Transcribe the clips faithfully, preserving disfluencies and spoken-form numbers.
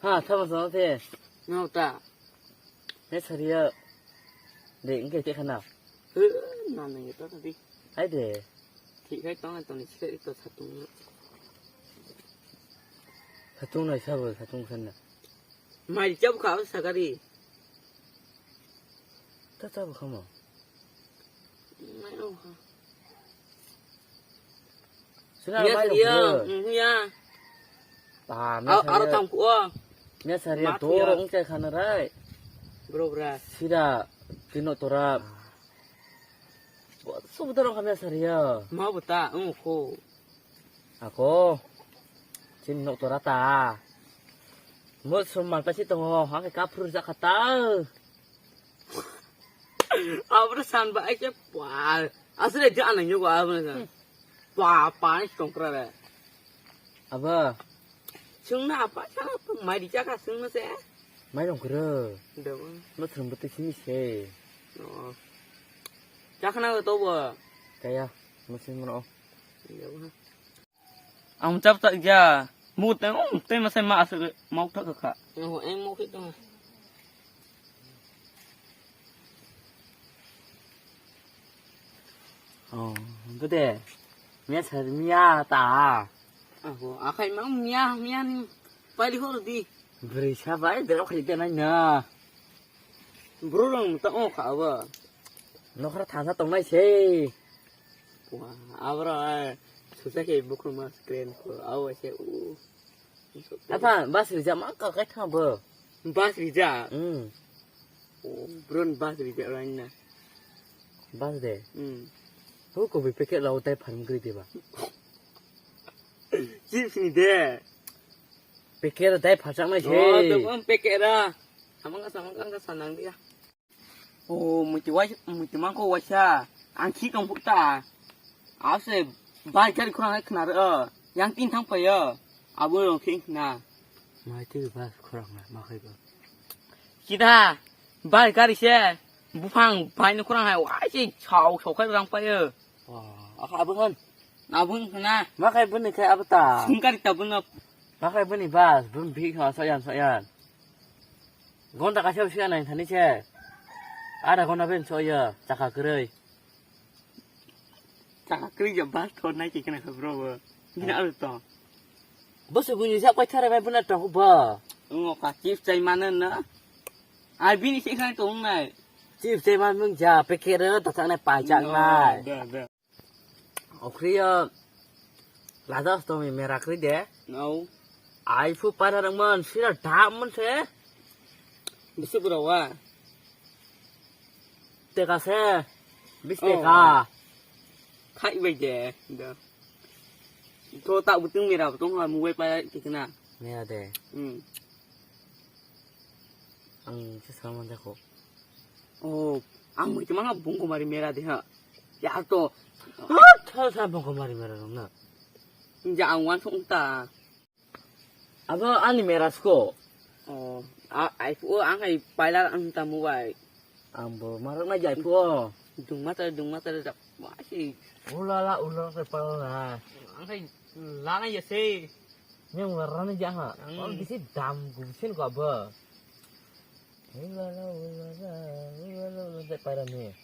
Ha, tamo tamo te. No ta. Ne sariya. De, engke te khana. Eh, na na ye to di. Ai de. Thik hai tong tong ni sikhe to satung. Satung nai sabo, satung khanna. Mai jab kha sakari. Ta ta bu khamo. Mai o ha. Sina mai ya, ya. Ah, aro tang ku o. Nya sari to rong chai khana rai. Bro bra. Sida tino tora. Bo su bu dorong khamya sari ya. Ma bu ta, um ko. Ako. Chini nok tora ta. Mo sum mal pasi tongo, ha ke kapur ja khata. Abra san ba ai ke pa. Asre ja nang yo ba abra san. Pa pa ni tong kra re. Aba. Sung na apa sa mai di ja ka sung na se. Mai rong kra. Da. Mo sum ba te sini se. Oh. Ja khana to bo. Kaya, mo sing mo. Ang chap chak ya. Mu teng, um, teng masai ma asuk mau thak kha. Ngo eng mo khit dong. Oh, bede. Mia sar mia ta. Aho, akhai ma mia, mia ni pali hor di. Beri sabai dero khai denai na. Bro rong ta o kha ba. Nokra thasa tongnai se. Wah, abro ai susa ke bukhuma screen ko awa se u. Apa bas rija ma ka kai thang bo. Bas rija. Hmm. O bron bas rija raina. Bas de. Hmm. Hu ko bi packet rao tai pharm gri deba. Chips ni de. Packet dai pharchak nai se. O to bom packet ra. Samang samang ka sanang dia. O, muti wai, muti mangko waisa. Ang khi tong pukta. Ase bai gari khorang hai khna ro. Yang tin thang payo. Abo rong khi khna. Mai ti bas khorang na ma khai ba. Kita bai gari se. Buphang bai no khorang hai wai se chau chau khai rang payo. Wa, aka abo han. Abo khna. Ma khai buni khai abo ta. Sung gari ta bun. Ma khai buni bas bun bi kha sa yan sa yan. Gonda kaisa usi anai thani se. Ada gonda ben soya chaka kwrwi. Chaka kwrwi ja bas thor nai kikna kha bro bo. Bini alu to. Bo se buni ja kwai thare bai buna to bo. Ngo ka chips chai mana na. Ai bini se khai to nai. Chips chai man mung ja pekere ta chang nai pai chang nai. Da da. Okhriyo ladas tongni mera kri de. No. Ai phu para rang man sira dam man se. Bisi bro wa. Teka se. Bis teka. Khai bai de. Da. To ta butung mera butung ha mu bai pa kikna. Mera de. Hmm. Ang se saman jako. Oh, ang mui tuma bungko mari mera de ha. Ya to. Thal sa bungko mari mera rong na. Ja ang wan song ta. Abo ani mera sko. Oh, a, ai pu ang ai paila ang ta mu bai. Ang bo marok na jai pu. Dung mata dung mata da. Wah si. Ulala ulala se paila. Ang sai lana ya se. Nyang warna ja ha. Ang bisi dam gusin ko abo. Ulala, ulala, ulala, ulala, para ni.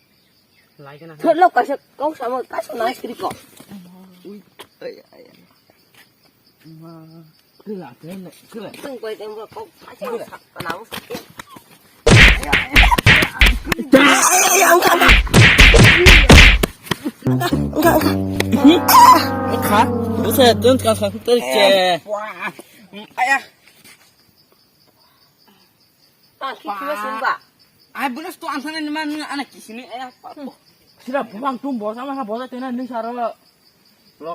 Lai kana. Thot lo kaisa kau sama kaisa nang sri ko. Ui, ai, ai, ai. Ma, kela, kela, kela. Tang koi tang ba kau kaisa sa kana u. Ai, ai, ai, ai, angka, angka. Angka, angka. Kha, busa tun ka sa ter che. Wah. Ai, ai. Ah, ki kilo sumba. Ai, bunas to ang sana ni man ana kisini, eh, apa? Sira buang tum bosa ma bosa tena ni saro.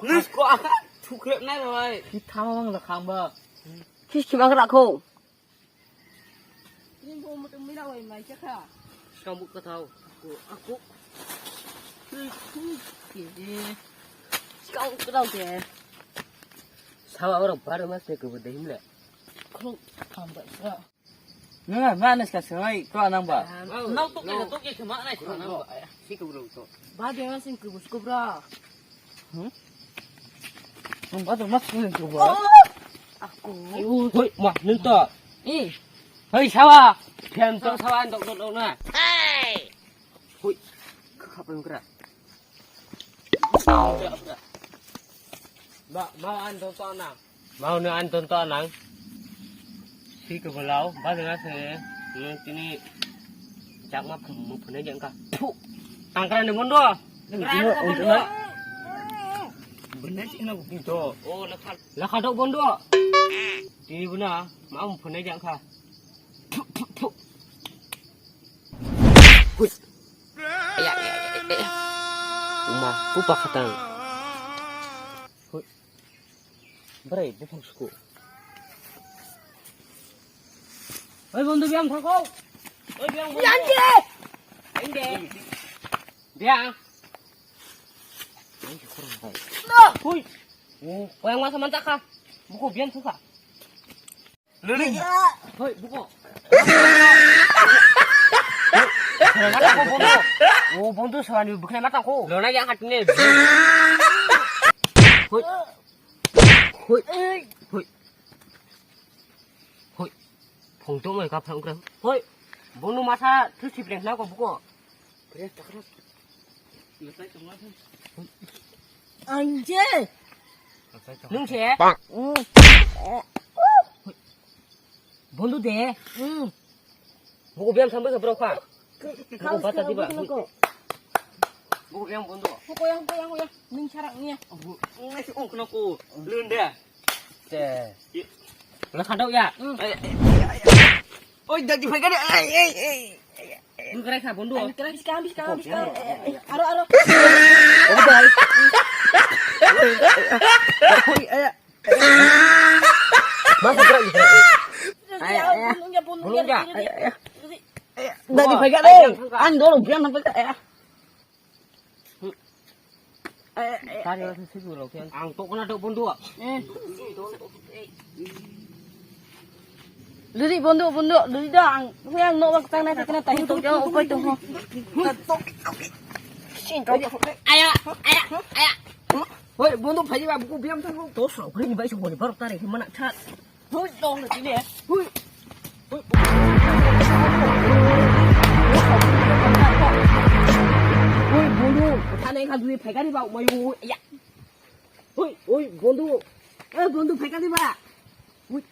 Nis ko aka thukrep nai roi. Ki thama mang la khang ba. Ki ki mang rakho. Ni bo mo tum mira wai mai cha kha. Kamu ka thau. Aku, aku. Ki ki. Kamu ka thau ke. Sawa oro baru mas te ko dehim le. Ko thamba sa. Nang ma nang ka sawai ko nang ba. Nau tok ke tok ke ma nai ko nang ba. Si ko bro to. Ba de ma sing ko bus ko bra. Hmm? Nang ba to mas ko ko bra. Aku. Hoi ma nang to. I. Hei, sawa. Phem to sawa, dok, dok, dok na. Hui, khakha pem kra. Ba, ma an to to na. Mau no an ton to nang. Si ke belau, ba dengan se, hmm, tini chakma mu phunai jang ka. Phu. Tangkra ni bondo. Benar sih enak bukti to. Oh, lekha. Lekha dok bondo. Tini buna, ma mu phunai jang ka. Phu, phu, phu. Hui. Aya, aya, aya, aya. Uma, pupa khatang. Hui. Brai, buphang suku. Oi, bondhu, biyang thangkho. Oi, biyang, bondhu. Yang de. Yang de. Biyang. Yang de, kurang bai. No. Hui. Oh, yang masa mantak kha. Buku biyang thangkha. Lili. Hoi, buko. Mata ko bondo. Oh, bondo sawani bukne mata ko. Lona ya hatne. Hoi. Hoi. Hoi. Hoi. Phung to mai ka phang kra. Hoi. Bondo masa thu sipre na ko buko. Anje. Nung se? Bondu de. Buku biang sampai ke berapa? Buku bata tiba. Buku biang bondu. Buku yang, buku yang, buku yang. Ning sarak ni ya. Ngai si ong kena ko. Lunda. Te. Lah kadau ya. Oi, jadi pegang dia. Ai, ai, ai. Bukrai kha, bondo. Ai, bukrai, bukrai, bukrai. Aro, aro. Oi, ai. Mas bukrai, bukrai. Ai, ai. Bondo ya. Ai, ai. Dadi pegang deh. Ang dulu biar nampak, ai. Ang tok na tok bondo. Liri bondo, bondo, liri da ang, ang no wak tang na tang na tahi tok jao, upai tok ho. Aya, aya, aya. Hoi, bondo phai ba buku biam thang. To so, kri ni bai so, bor tare mana chat. Hui, tong na tini. Hui. Hui, bondo. Thane kha dui phai gari ba mai hui. Ya. Hui, hui, bondo. Eh, bondo phai gari ba. Hui.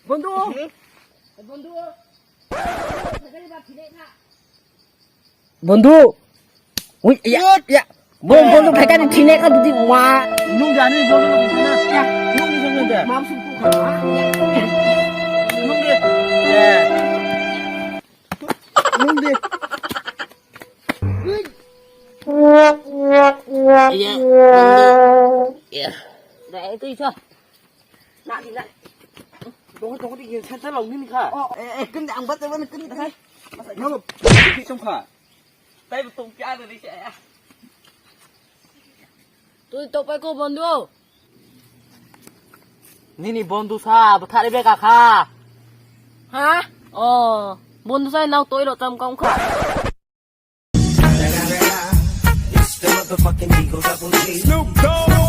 Bondo. Eh, bondo. Phai gari ba thine kha. Bondu. Ui, ya, ya. Bon, bondu, phai kani thine ka didi ma. Nung jani bondu nung jani. Ya, nung ni nung de. Mam sum ku kha. Nung de. Ya. Nung de. Ya. Ya. Da itu isa. Na, di na. Tunggu, tunggu, di, sa, sa, long ni kha. Oh, eh, eh, kini ang bat, bat, kini, kini. Nalo, di song kha. Tai betul kya ada di saya. Tui topai ko bondu. Nini bondu sa, bethari be kakha. Ha? Oh, bondu sa nau toi lo tam kong kha. It's the motherfucking Eagle Double G. Snoop Dogg.